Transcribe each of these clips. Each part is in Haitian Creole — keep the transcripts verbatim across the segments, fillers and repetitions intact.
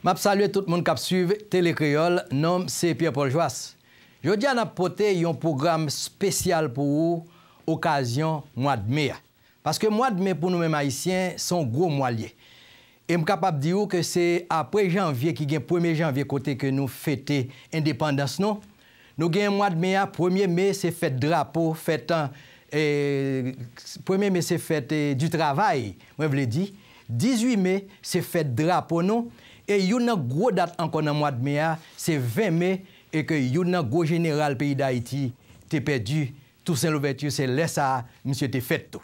M ap salye tout moun k ap swiv Tele Kreyòl, non m se Pierre Paul Joas. Jodi a n ap pote yon pwogram espesyal pou ou, okazyon mwa d me a. Paske mwa d me pou nou menm Ayisyen, se yon gwo mwa l ye. E m kapab di ou ke se apre janvye ki gen premye janvye kote ke nou fete endepandans nou. Nou gen mwa d me a, premye me se fèt drapo, fèt, e, premye me se fèt, e, du travay, mwen vle di. Dizuit me se fèt drapo nou. E youn nan gwo dat ankò nan mwa d me a, se ven me, e ke youn nan gwo jeneral peyi Dayiti te pèdi, Toussaint Louverture, se lè sa a misye te fèt tou.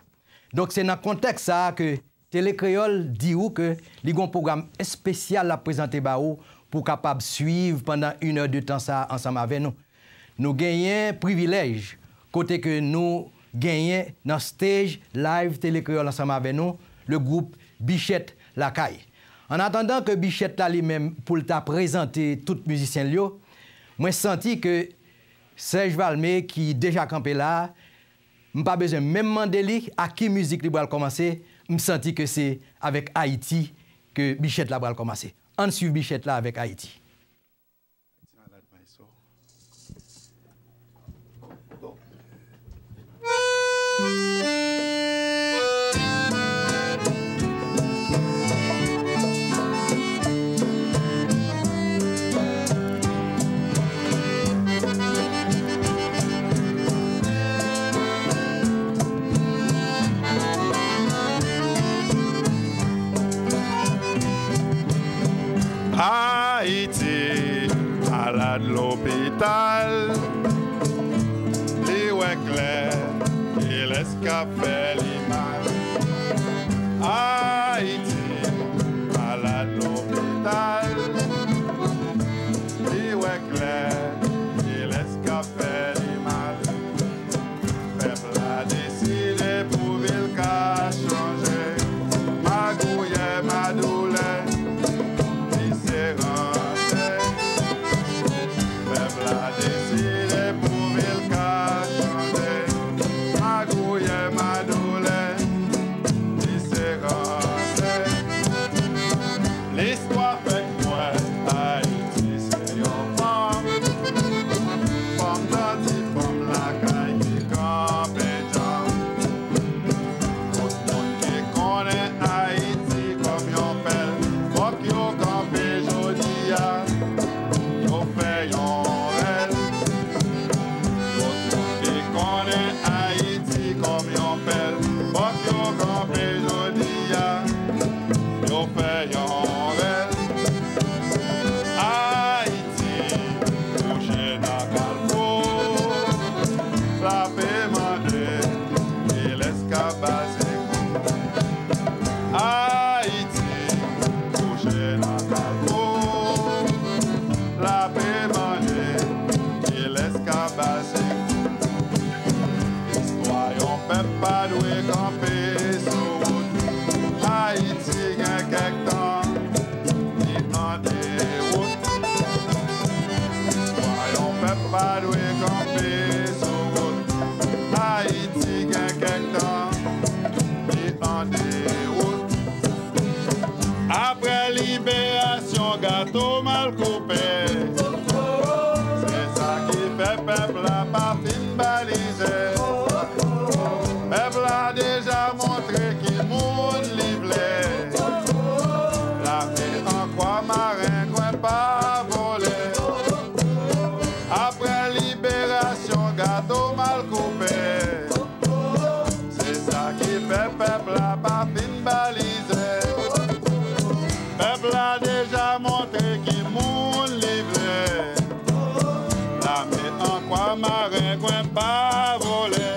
Donk, se nan kontèks sa a ke Tele Kreyòl di ou ke li gon pwogram espesyal l ap prezante ba ou pou w kapab swiv pandan inè de tan sa a ansanm avè nou. Nou genyen privilèj kote ke nou genyen nan stage live Tele Kreyòl ansanm avè nou, le gwoup Bichèt Lakay. An atandan ke Bichèt la li menm pou l ta prezante tout mizisyen l yo, mwen santi ke Serge Valmé ki deja kanpe la a, m pa bezwen menm mande li ak ki mizik li pral kòmanse, m santi ke se avèk Ayiti ke Bichèt la pral kòmanse. Ann swiv Bichèt la avèk Ayiti. Ayiti, malad lopital, li wè klè, kilès k ap fè li mal. Ayiti, malad lopital, li wè klè, kilès k ap fè li mal. Pèp la deside pou vil ka chanje. Magouyè, madoulè, li se ranse. Pèp la deside pou vil ka chanje. Magouyè, madoulè, li se ranse. Listwa fè kwè Ayiti se yon fanm. Fanm nan ti fanm lakay ki kanpe djanm. Tout moun ki konnen Ayiti kòm yon pèl, fòk yo kanpe jodi a, yo fè yon rèl. Tout moun ki konnen Ayiti kòm yon pèl, fòk yo kanpe jodi a, yo fè yon rèl. Ayiti kouche nan kalfou, l ape mande kilès k ap baze kou. Ayiti kouche nan kalfou, l ape mande kilès k ap baze kou. Istwa yon pèp pa dwe kanpe sou wout. Ayiti gen kèk tan li an dewout. Istwa yon pèp pa dwe kanpe sou wout. Ayiti gen kèk tan li an dewout. Apre liberasyon, gato mal koupe. Se sa ki fè pèp la pa fin balize. Pèp la deja montre ki moun li vle. Lame an kwa, marengwen pa vole. Apre liberasyon, gato mal koupe. Se sa ki fè pèp la pa fin balize. Pèp la deja montre ki moun li vle. Lame an kwa, marengwen pa vole.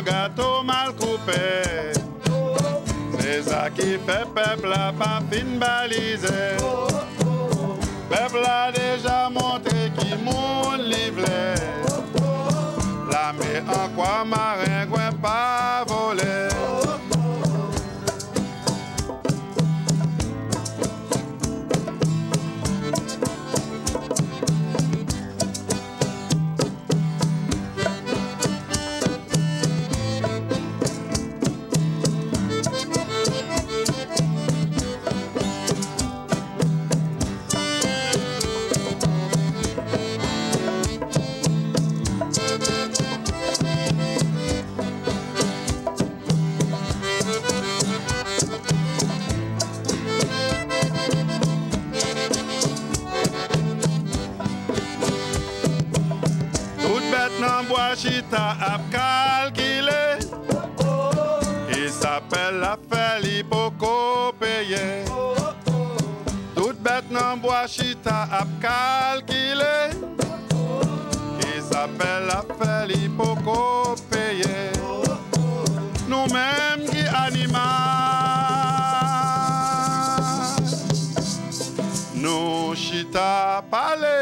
gato mal koupe. Se sa ki fè pèp la pa fin balize. Pèp la deja montre ki moun li vle. Lame an kwa marengwen pa vole. Tout bèt nan bwa chita ap kalkile. Kisa pèp la fè li poko peye. Tout bèt nan bwa chita ap kalkile. Kisa pèp la fè li poko peye. Nou menm ki animal, nou chita pale.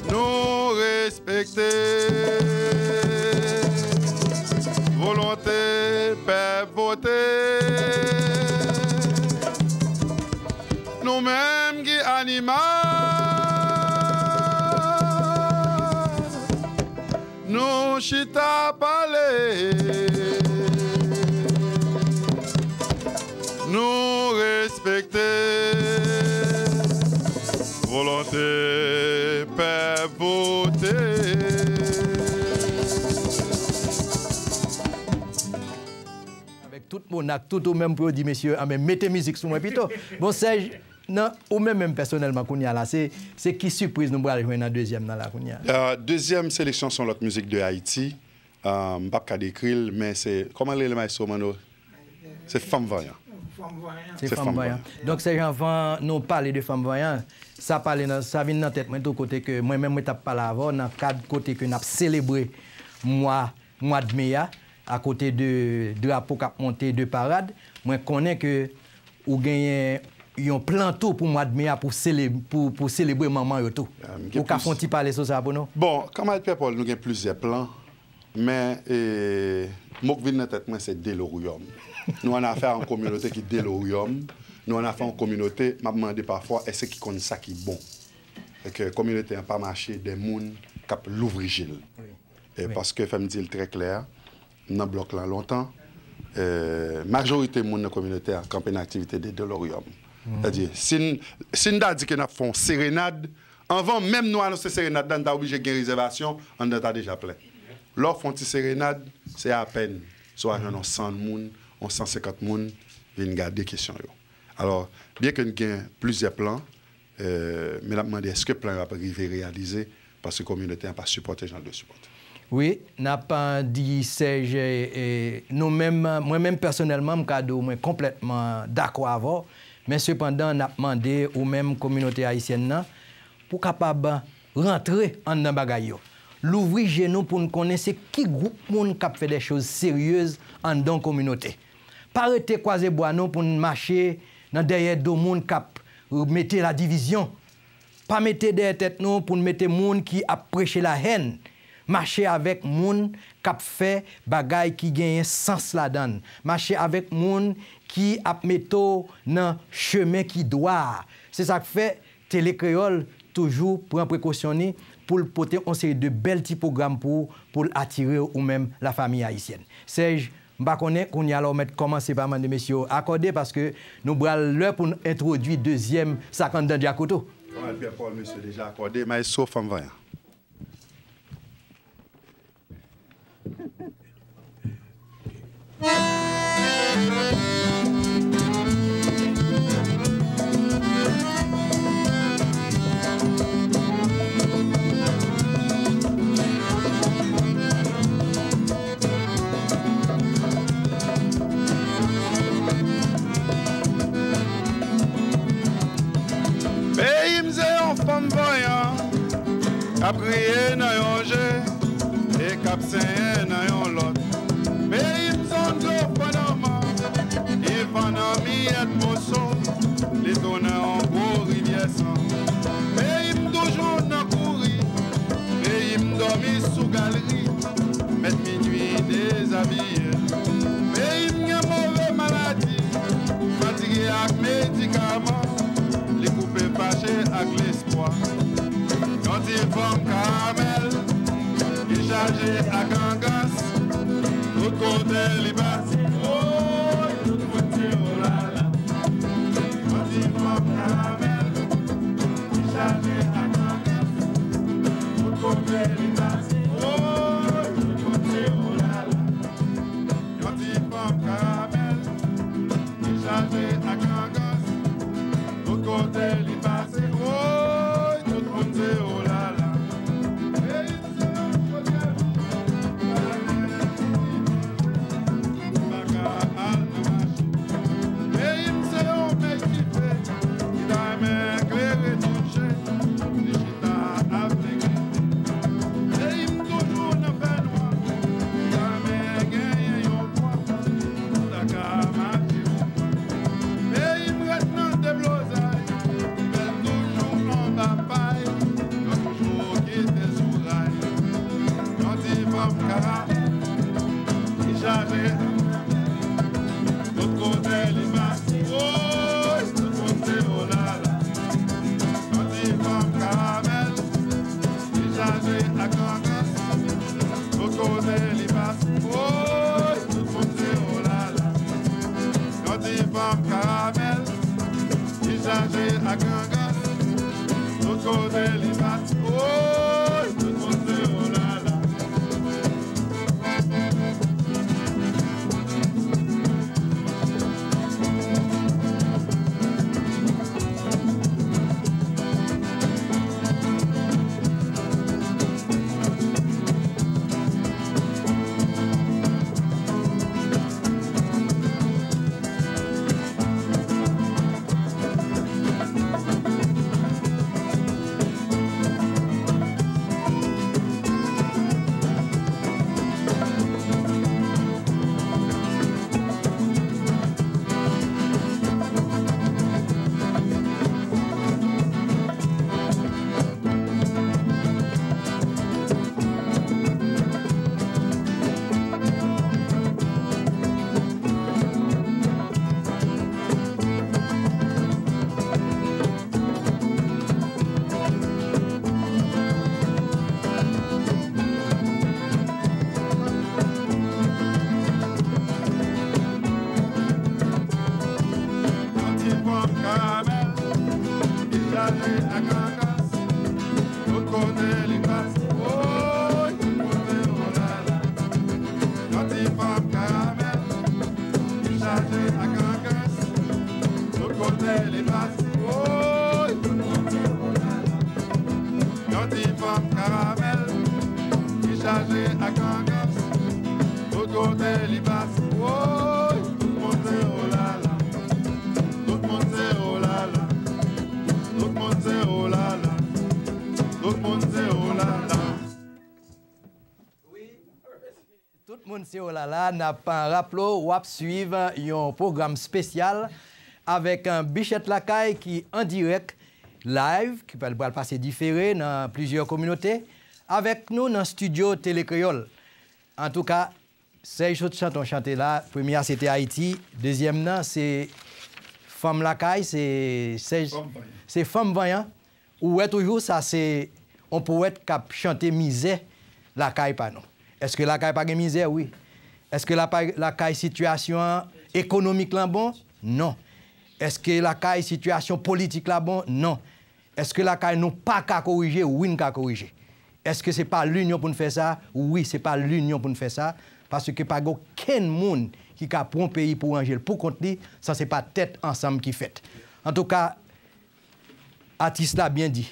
Nou respekte volonte pèp vote. Nou menm ki animal, nou chita pale. Nou respekte volonte pèp vote. Avèk tout moun ak tout ou menm pou yo di mesye, anben, mete mizik sou mwen pito. Bon, Sèj, nan, ou menm menm pèsonèlman kounye a la, se, se ki sipriz nou pral jwenn nan dezyèm nan la kounye a? Euh, dezyèm seleksyon se yon lòt mizik de Ayiti. Euh, m p ap ka dekri l, men se, kòman l rele, maestro Manno? Se Fanm Vanyan. Se Fanm Vanyan. Donk, Sèj, anvan nou pale de Fanm Vanyan, sa pale nan, sa vin nan tèt mwen tou, kote ke mwen menm mwen t ap pale avè w nan kad kote ke n ap selebre mwa, mwa de me a, akote de drapo k ap monte, de parad, mwen konnen ke ou genyen yon plan tou pou mwa de me a pou sele-, pou, pou selebre manman yo tou. Ah, m gen plis. Ou ka fè yon ti pale sou sa pou nou? Bon, kanmarad Pierre Paul, nou gen plizyè plan, men, e, mo k vin nan tèt mwen se deloryòm. Nou annafè a yon kominote ki deloryòm. Nou annafè yon kominote, m ap mande pafwa, èske ki konn sa ki bon? E ke kominote an pa mache de moun k ap louvri je l. Wi. E paske, fè m di l trè klè, m nan blòk lan lontan, e, majorite moun nan kominote a kanpe nan aktivite de deloryòm. Sètadi, si n, si n ta di ke n ap fè yon serenad, anvan menm nou anonse serenad la, n ta oblije gen rezèvasyon, anndan ta deja plen. Lè w fè yon ti serenad, se apèn si w a jwenn yon san moun, yon san senkant moun vin gade kesyon yo. Alò, byen ke n gen plizyè plan, e, men n ap mande èske plan yo ap rive reyalize, paske kominote an pa sipòte jan l dwe sipòte. Wi, n ap, e, di Sèj, e, nou menm, mwen menm pèsonèlman, m ka di w mwen konplètman dakò avè w, men sepandan, n ap mande ou menm kominote ayisyèn nan, pou w kapab rantre anndan bagay yo. Louvri je nou pou n konnen se ki gwoup moun k ap fè de choz seryez anndan yon kominote. Pa rete kwaze bra nou pou n mache nan dèyè do moun k ap mete ladivizyon. Pa mete dèyè tèt nou pou n mete moun ki ap preche lahèn. Mache avèk moun k ap fè bagay ki genyen sans ladan l. Mache avèk moun ki ap mete w nan chemen ki dwa a. Se sa k fè Tele Kreyòl toujou pran prekosyon ni pou l pote yon seri de bèl ti pwogram pou ou, pou l atire w ou menm lafanmi ayisyèn. Sèj, m pa konnen, kounye a la w mèt kòmanse pa mande mesye yo akòde, paske nou pral lè pou n entwodui dezyèm sa k anndan djakout ou. Kòmandan Pierre Paul, mesye deja akòde. Maestro, Fanm Vanyan. Peyi m se yon fanm vanyan. K ap griye nan yon je e k ap senyen nan yon lòt. Peyi m se yon gwo fannanman ki fann an miyèt moso, li tounen yon gwo rivyè san. Peyi m toujou nan kouri, peyi m dòmi sou galri, mèt minui dezabiye. Peyi m gen move maladi, fatige ak medikaman, li koupe fache ak lespwa. Yon ti fanm karamèl ki chaje ak angans, tout kote li pase, woy, tout moun di olala. Yon ti fanm karamèl ki chaje ak angans, tout kote li pase, woy, tout moun di olala. Yon ti fanm karamèl ki chaje ak angans, tout kote li pase, woy, tout moun di olala. Peyi m se yon chodyè, pa gen ti manje, pa ka al nan mache. Peyi m se yon mèt dife ki ta renmen klere tout je, li chita ap neglige. Peyi m toujou nan fènwa, li ta renmen genyen yon bwa pou ta ka mache. Peyi m ret nan deblozay, li bèl toujou anba pay, yo toujou kite sou ray. Yon ti fanm karamèl ki chaje, tout kote li pase, woy, tout moun di olala. Yon ti fanm karamèl ki chaje ak angans, tout kote li pase, woy, tout moun di olala. Yon ti fanm karamèl ki chaje ak angans, tout kote li pase, woy, tout moun di olala. Yon ti fanm karamèl ki chaje ak angans, tout kote li pase, woy, tout kote, olala. Yon ti fanm karamèl ki chaje ak angans, tout kote li pase, woy, tout moun di olala. Yon ti fanm karamèl ki chaje ak angans, tout kote li pase, woy, tout moun di olala. Tout moun di olala. Tout moun di olala. Tout moun di olala. Tout moun se olala, n ap, euh, raple w, w ap swiv yon pwogram espesyal avèk, euh, Bichèt Lakay ki an dirèk, live, ki pral, pral pase difere nan plizyè kominote, avèk nou nan estidyo Tele Kreyòl. Antouka, Sèj sot chante yon chante la, premye a se te Ayiti, dezyèm nan se Fanm Lakay, se Sèj, Fanm Vanyan. Se Fanm Vanyan. Ou wè toujou sa se yon powèt k ap chante mizè lakay pa nou. Èske lakay pa gen mizè? Wi. Èske lakay, lakay sitiyasyon an ekonomik lan bon? Non. Èske lakay sitiyasyon politik la bon? Non. Èske lakay nou pa ka korije? Wi, n ka korije. Èske se pa linyon pou n fè sa? Wi, se pa linyon pou n fè sa, paske pa gen okenn moun ki ka pran yon peyi pou ranje l pou kont li, san se pa tèt ansanm ki fèt. Antouka, Atis la byen di,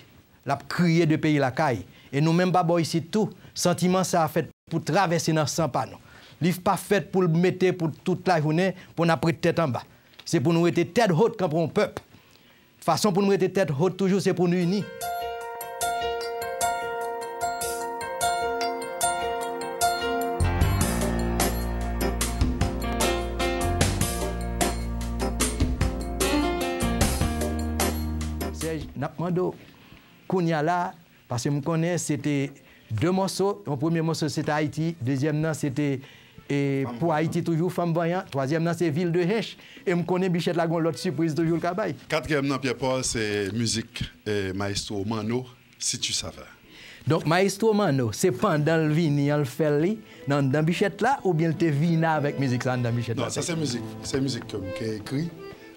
l ap kriye de peyi lakay. E nou menm pa bò isit tou, santiman sa a fèt pou travèse nan san pa nou. Li pa fèt pou l mete pou tout lajounen pou n ap ret tèt anba. Se pou nou rete tèt hot kanpe yon pèp. Fason pou nou rete tèt hot toujou, se pou nou ini. N ap mande w kounye a la, paske m konnen se te de mòso, yon premye mòso se te Ayiti, dezyèm nan se te, e, pou Ayiti toujou, Fanm Vanyan, twazyèm nan se Ville de Hinche, e m konnen Bichèt la gen yon lòt sipriz toujou l ka bay. Katriyèm nan, Pierre Paul, se mizik, e, Maestro Manno, Si tu savais. Donk, Maestro Manno, se pandan l vini an l fè l li nan anndan Bichèt la, oubyen l te vini avèk mizik sa anndan Bichèt la? Non, sa se mizik, se mizik ke m te ekri,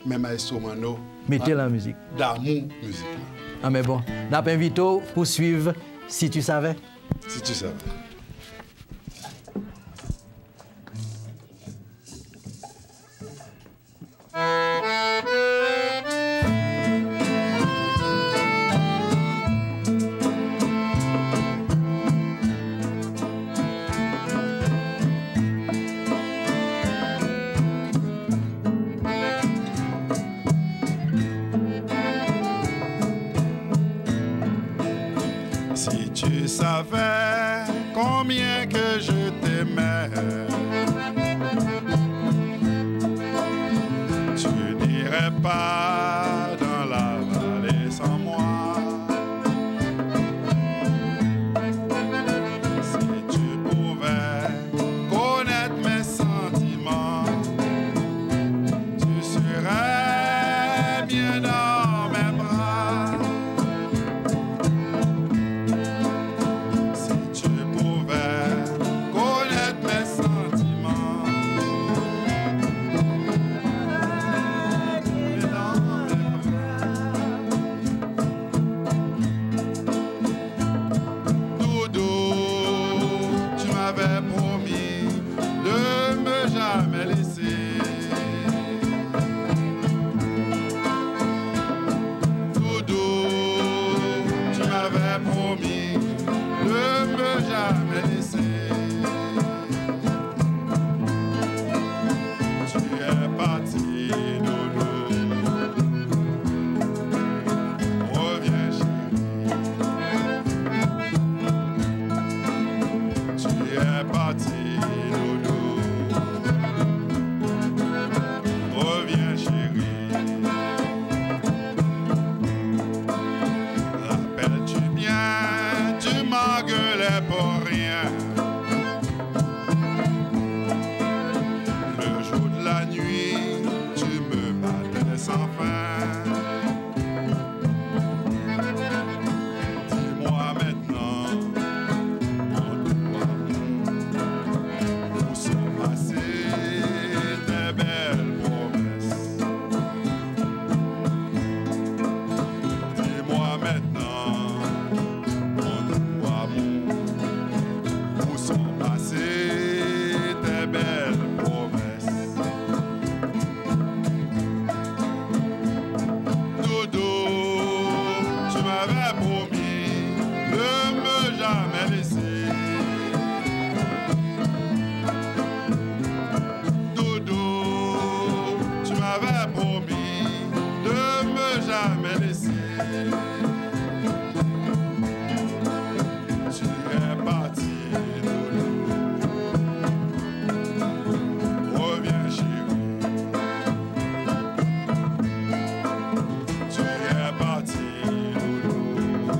men Maestro Manno mete l an mizik. Damou mizik la. Anben bon, n ap envite w pou swiv Si tu savais. Si tu savais. Si tu savais combien que je t'aimais, tu n'irais pas dans la vallée sans moi. Si tu pouvais connaître mes sentiments, tu serais bien dans mes bras. Si tu pouvais connaître mes sentiments, tu serais bien dans mes bras. Doudou, tu m'avais promis de me jamais laisser. Doudou, tu m'avais promis de me jamais laisser. Tu es parti, doudou. Reviens, chérie. Tu es parti, doudou. Reviens, chérie. Rappelles-tu bien, tu m'engueulais pour rien. Le jour de la nuit, tu me battais sans fin. Dis-moi maintenant, mon doux amour, où sont passées tes belles promesses? Dis-moi maintenant, mon doux amour, où sont passées tes belles promesses? Doudou, tu m'avais promis de me jamais laisser. Doudou, tu m'avais promis de me jamais laisser. Tu es parti, doudou. Reviens, chérie. Tu es parti, doudou.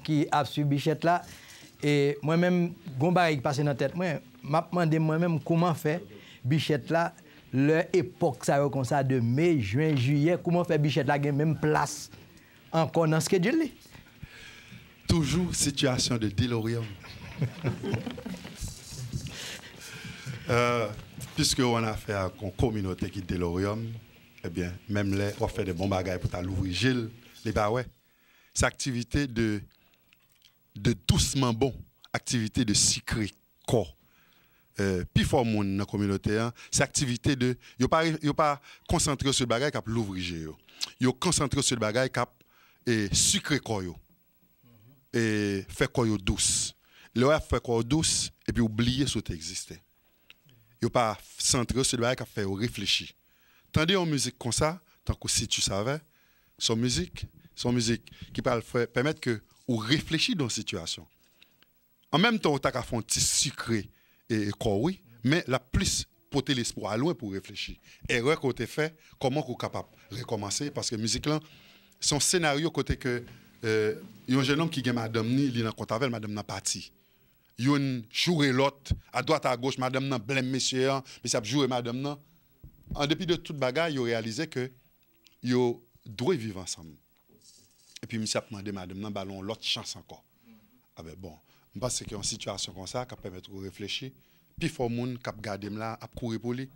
ki ap swiv Bichèt la. E mwen menm, gon bagay ki pase nan tèt mwen, m ap mande mwen menm kouman fè Bichèt la, lè epòk sa yo konsa de me, jen, jiyè, kouman fè Bichèt la gen menm plas ankò nan schedule li? Toujours situation de delirium. Euh, puisque on a affaire à une communauté qui delirium, eh bien, menm lè w ap fè de bon bagay pou ta louvri je l, li pa wè. Se aktivite de, de dousman bon, aktivite de sikre kò. Euh, pifò moun nan kominote an, se aktivite de, yo pa, yo pa konsantre yo sou bagay k ap louvri je yo. Yo konsantre yo sou bagay k ap e, sikre kò yo, e, fè kò yo dous. Lè w ap fè kò w dous, epi w bliye si w te egziste. Yo pa santre yo sou de bagay k ap fè yo reflechi. Tande yon mizik konsa, tankou Si tu savais, se yon mizik, se yon mizik ki pral fè, pèmèt ke ou reflechi de yon sitiyasyon. An menm tan, ou ta ka fè yon ti sikre e, kò w, wi, men l ap plis pote lespri w a lwen pou w reflechi. Erè ke w te fè, kòman ke w kapab rekòmanse, paske mizik lan, se yon senaryo kote ke, e, yon jennonm ki gen madanm ni, li nan kont avè l, madanm nan pati. Youn joure lòt, adwat agoch, madanm nan blenm mesye an, mesye ap joure madanm nan. An depi de tout bagay, yo reyalize ke yo dwe viv ansanm. Epi misye ap mande madanm nan ba l yon lòt chans ankò. Aben bon, m panse ke yon sitiyasyon konsa k ap pèmèt ou reflechi, pifò moun k ap gade m la ap kouri pou li.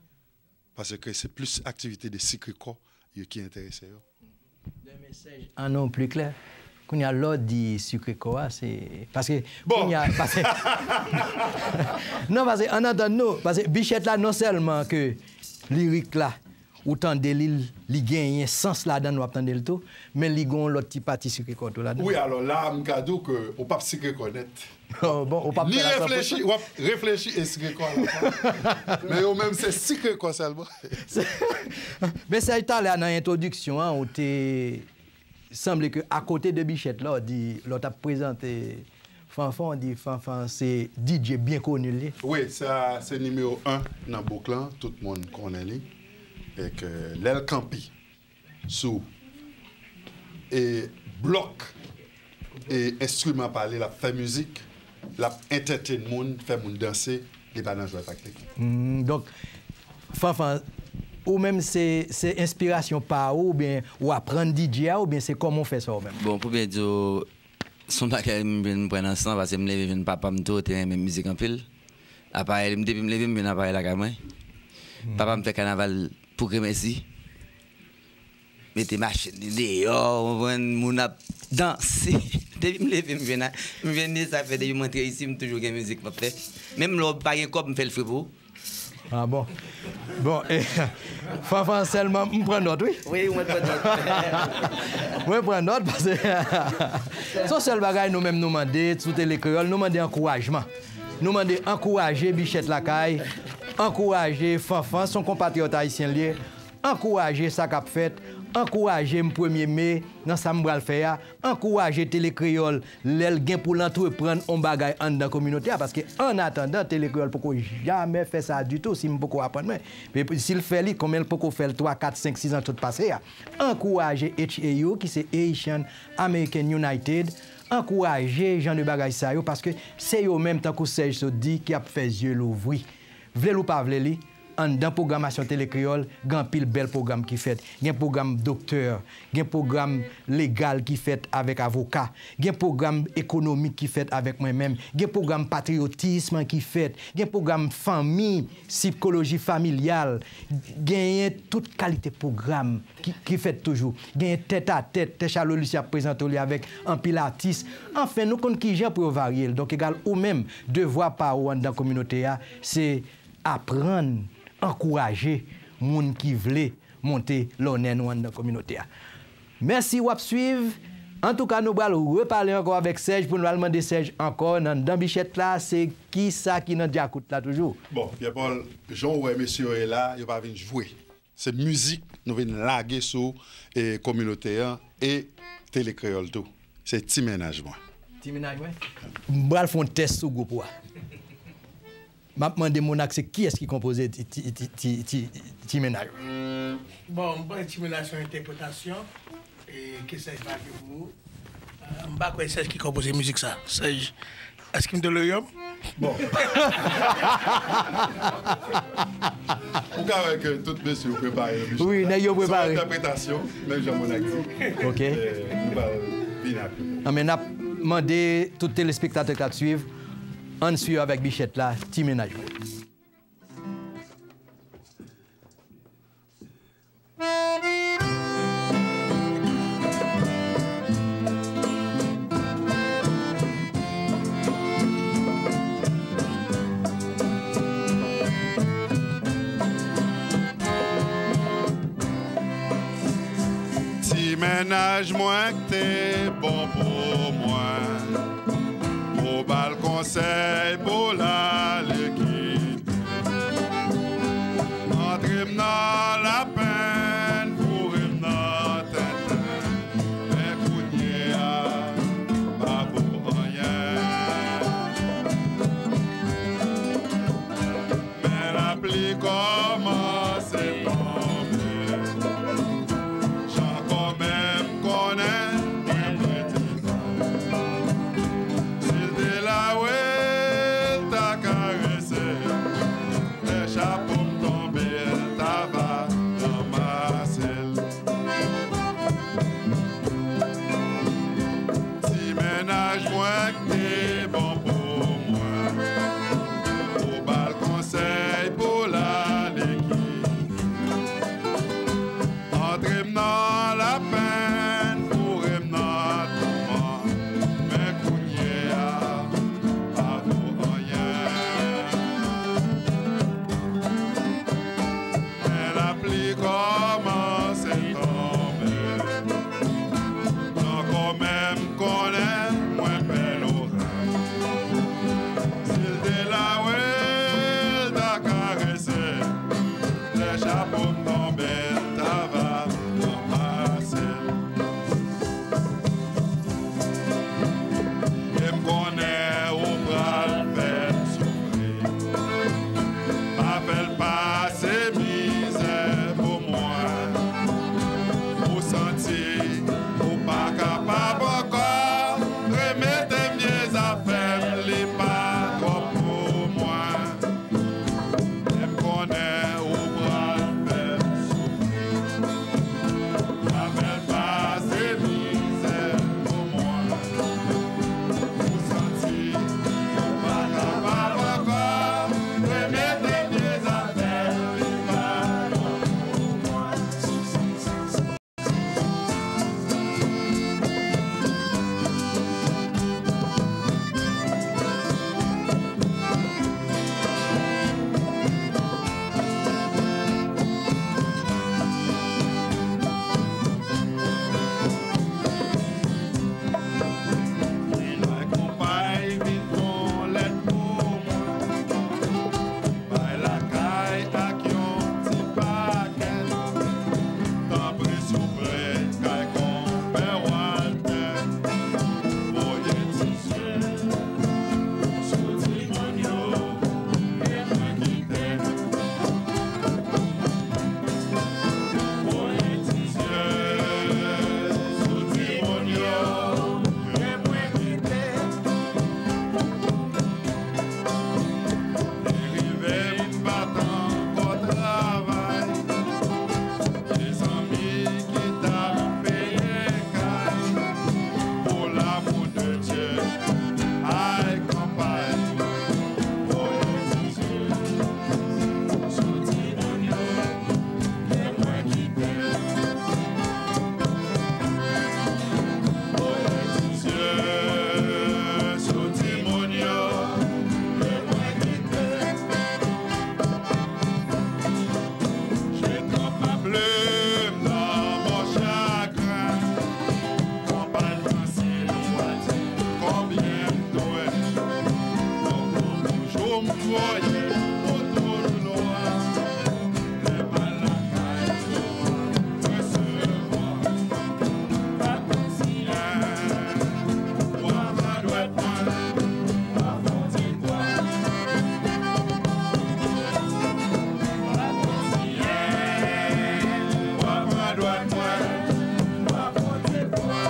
Paske se plis aktivite de sikre kò yo ki enterese yo. An non pli klè. Kounye a lè w di sikre kò a, se paske bon. Kounye a paske non, paske ann antann nou, paske Bichèt la non sèlman ke lirik la ou tande li, li genyen sans ladan l, w ap tande l tou, men li gen yon lòt ti pati sikre kò tou ladan. Wi, alò la, m ka di w ke ou p ap sikre kò nèt. Oh, bon, ou p ap fè l a san pou san. Ni reflechi, w ap reflechi e sikre kò a la fwa. Men yo menm, se sikre kò sèlman. Men Sèj, talè a nan entwodiksyon an, ou te sanble ke akote de Bichèt la, w di, lè w t ap prezante Fanfan, w di Fanfan se D J byen koni l ye. Wi, sa se nimewo en nan bouk lan, tout moun konnen li. E ke lè l kanpe sou e blòk e enstriman pa li, l ap fè mizik, l ap entertain moun, fè moun danse, li pa nan jwèt ak lekip. Hmm, donk, Fanfan, ou menm se, se enspirasyon pa ou, oubyen ou aprann D J a, oubyen se kòman w fè sa ou menm? Bon, pou byen di w, se yon bagay m vin pran nan san, paske m leve jwenn papa m tou, te renmen mizik anpil. Apa, m, depi m leve, m jwenn aparèy lakay mwen. Papa m fè kanaval pou Gremesi. Mete machin li deyò, w konprann, moun ap danse. Depi m leve, m jwenn, m jwenn li, sa fè depi m antre isi, m toujou gen mizik m ap fè. Menm lè w pa gen kòb, m fè l fre pou ou. Ah bon. Bon, e, Fanfan sèlman, m pran nòt, wi. Wi, mwen pran nòt. Mwen pran nòt, paske se yon sèl bagay nou menm nou mande, sou Tele Kreyòl, nou mande ankourajman. Nou mande ankouraje Bichèt Lakay, ankouraje Fanfan, se yon konpatriyòt ayisyen l ye, ankouraje sa k ap fèt, ankouraje m premye me nan sa m pral fè a, ankouraje Tele Kreyòl lè l gen pou l antreprann yon bagay anndan kominote a, paske annatandan, Tele Kreyòl poko jamè fè sa ditou, si m poko aprann mwen. Men si l fè li, konbyen l poko fè l twa, kat, senk, sis an tout pase a. Ankouraje H A U, ki se Haitian American United, ankouraje jan de bagay sa yo, paske se yo menm, tankou Sèj sot di, ki ap fè zye louvri. Vle l ou pa vle li, anndan pwogramasyon Tele Kreyòl, gen anpil bèl pwogram ki fèt. Gen pwogram doktè, gen pwogram legal ki fèt avèk avoka, gen pwogram ekonomik ki fèt avèk mwen menm, gen pwogram patriyotism ki fèt, gen pwogram fanmi, sikoloji familyal, genyen tout kalite pwogram ki, ki fèt toujou. Genyen tèt a tèt, Tè Chalo Lucia ap prezante w li avèk anpil atis. Anfen, nou konn kijan pou yo varye l. Donk, egal ou menm, devwa pa ou anndan kominote a, se aprann, ankouraje moun ki vle monte lònè nou anndan kominote a. Mèsi, w ap swiv. Antouka, nou pral repale ankò avèk Sèj pou nou al mande Sèj ankò nan, nan Bichèt la, se kisa ki nan djakout la toujou. Bon, Pyè Pòl, jan w wè mesye yo ye la, yo pa vin jwe. Se mizik nou vin lage sou e, kominote an e Tele Kreyòl tou. Se ti mennaj mwen. Ti mennaj mwen? M pral fè yon tès sou gwoup ou a. M ap mande Monak se kiyès ki konpoze ti, ti, ti, ti, ti, ti mennaj ou. Bon, m panse ti mennaj se yon entèpretasyon e ke Sèj pa gen pou ou. M pa kwè Serge ki konpoze mizik sa. Serge, èske m te loyòm? Bon. Ou ka wè ke tout mesye yo prepare yo, mesye. Wi, nèg yo prepare. Se yon entèpretasyon, menm jan Monèk di. Ok. Eh, nou pral vin apre. Non, men n ap mande tout telespektatè k ap swiv, ann swiv avèk Bichèt la, Ti Mennaj Mwen. Ti mennaj mwen k te bon pou mwen, ou ba l konsèy pou l ale kite. Antre m nan lapenn, foure m nan tenten, men kounye a, pa pou anyen. Men lapli kòmanse tonbe. Jan kòmè m konnen mwen prete. Si l te la, wi, l ta karese. Lè chapo m tonbe, l ta va ranmase l. Ti mennaj mwen k te bon pou mwen, ou ba l konsèy pou l ale kite. Antre m nan lapenn, foure m nan tounman, men kounye a, pa vo anyen. Men lapli kòmanse tonbe. Jan kòmè m konnen mwen pè loray. Si l te la, wi, l ta karese. Lè chapo m tonbe, l ta va ranmase l. E m konnen ou pral fè m soufri. Pa fè l pase mizè pou mwen. Ou santi ou pa kapab ankò. Remete m vye zafè m, li pa twòp pou mwen. E m konnen ou pral fè m soufri. Pa fè l pase mizè pou mwen. Ou santi ou pa kapab ankò. Remete vye zafè, li pa bon pou mwen. Bay konpay vin fè yon lèt pou mwen. Bay lakay ak yon ti pakèt. Tanpri souple, kay konpè Waltè. Voye ti zye sou timoun yo, e mwen kite. Voye ti zye sou timoun yo, e mwen kite. Li rive m pa t ankò travay. Mezanmi ki t ap peye kay pou lamou de Dye. Ay kanpay, voye ti zye sou timoun yo, e mwen kite. Voye ti zye sou timoun yo, e mwen kite. Je tranp ma plume dans mon chagrin. Konpay Fransili a di konbyen m dwe. Donk pou toujou m voye pou tout lwa. Lè m al lakay ou a resevwa. Pa konsiyen, w a pran dwèt mwen, w a fon ti kwa. Pa konsiyen, w a pran dwèt mwen, w a fon ti kwa.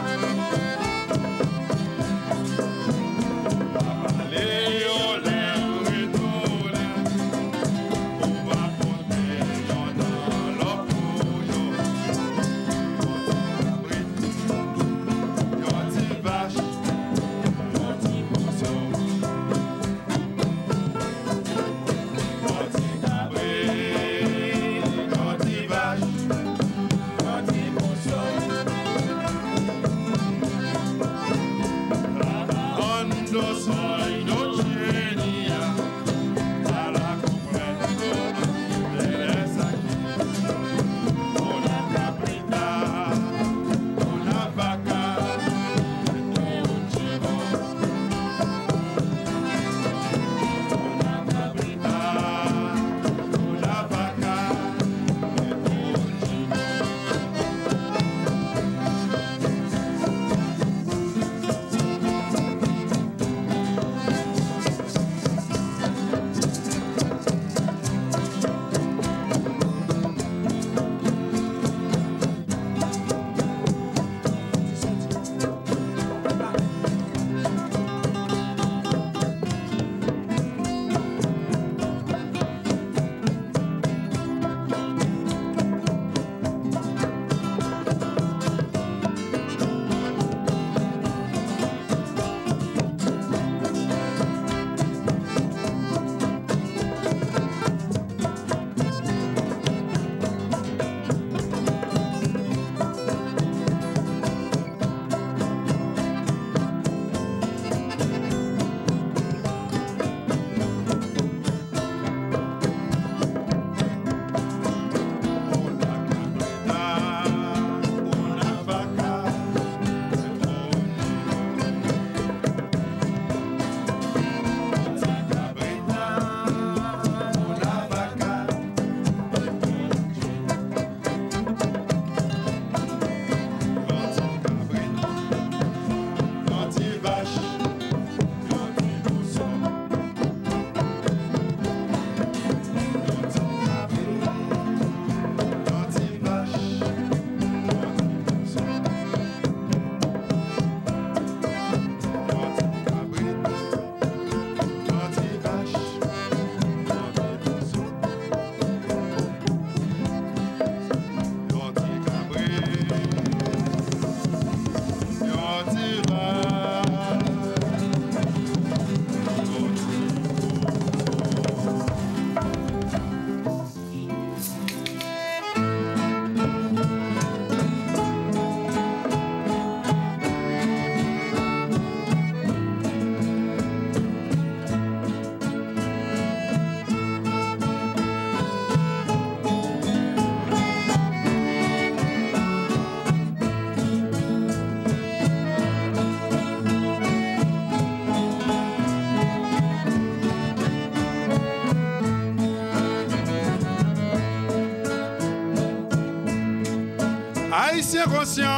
Ayisyen konsyan,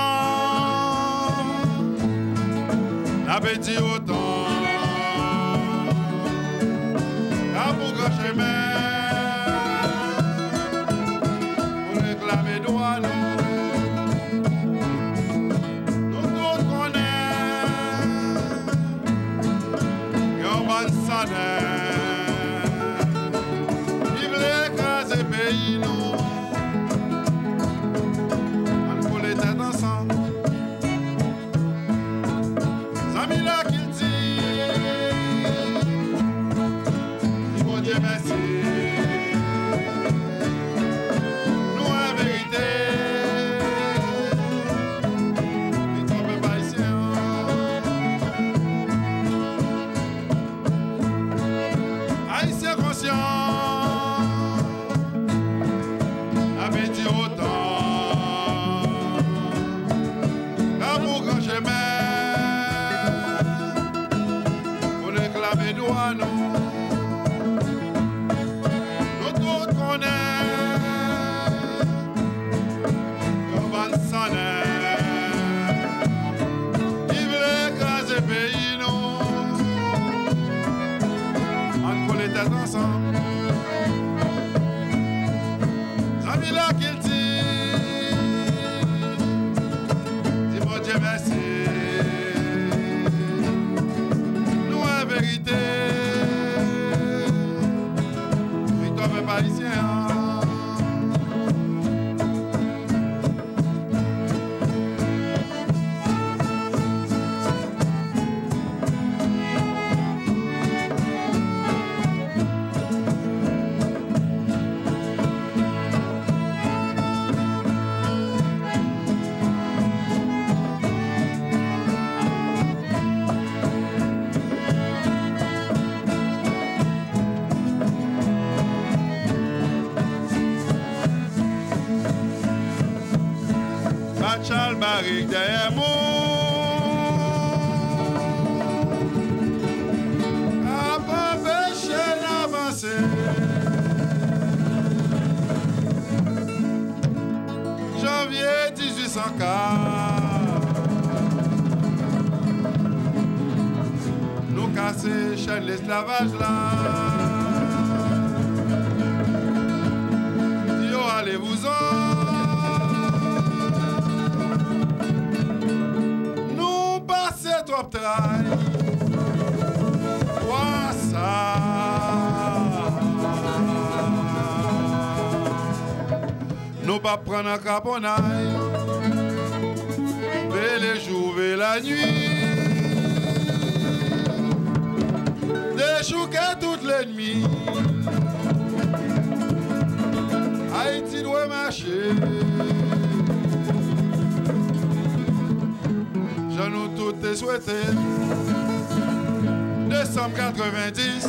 n ap di otan, n ap pou gran chemen pou reklame dwa nou. Nou tout konnen yon bann sannè ki vle kraze peyi nou. Ann kole tèt ansanm. Zanmi lakilti, di Bondye mèsi. Nou wè verite, viktwa pèp ayisyen an. Ayisyen konsyan, n ap di otan, n ap pou gran chemen pou reklame dwa nou. Nou tout konnen yon bann sannè ki vle kraze peyi nou. Ann kole tèt ansanm. Zanmi lakilti, di Bondye mèsi. Nou wè verite, viktwa pèp ayisyen an. Machal Barik dèyè moun ap anpeche n avanse. Janvye dizuit san kat, nou kase chèn lesklavaj la. Di yo ale vouzan. Nou pase twòp tray. Kwa sa? Nou p ap pran nan kraponnay. Veye jou, veye lannuit. Dechouke tout lènmi. Ayiti dwe mache. Jan nou tout te swete. Desanm katrevenndis,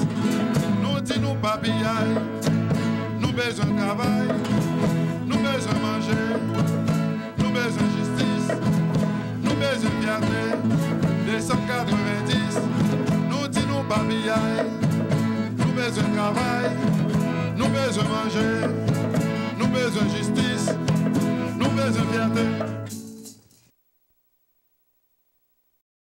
nou di nou pa piyay. Nou bezwen travay, nou bezwen manje,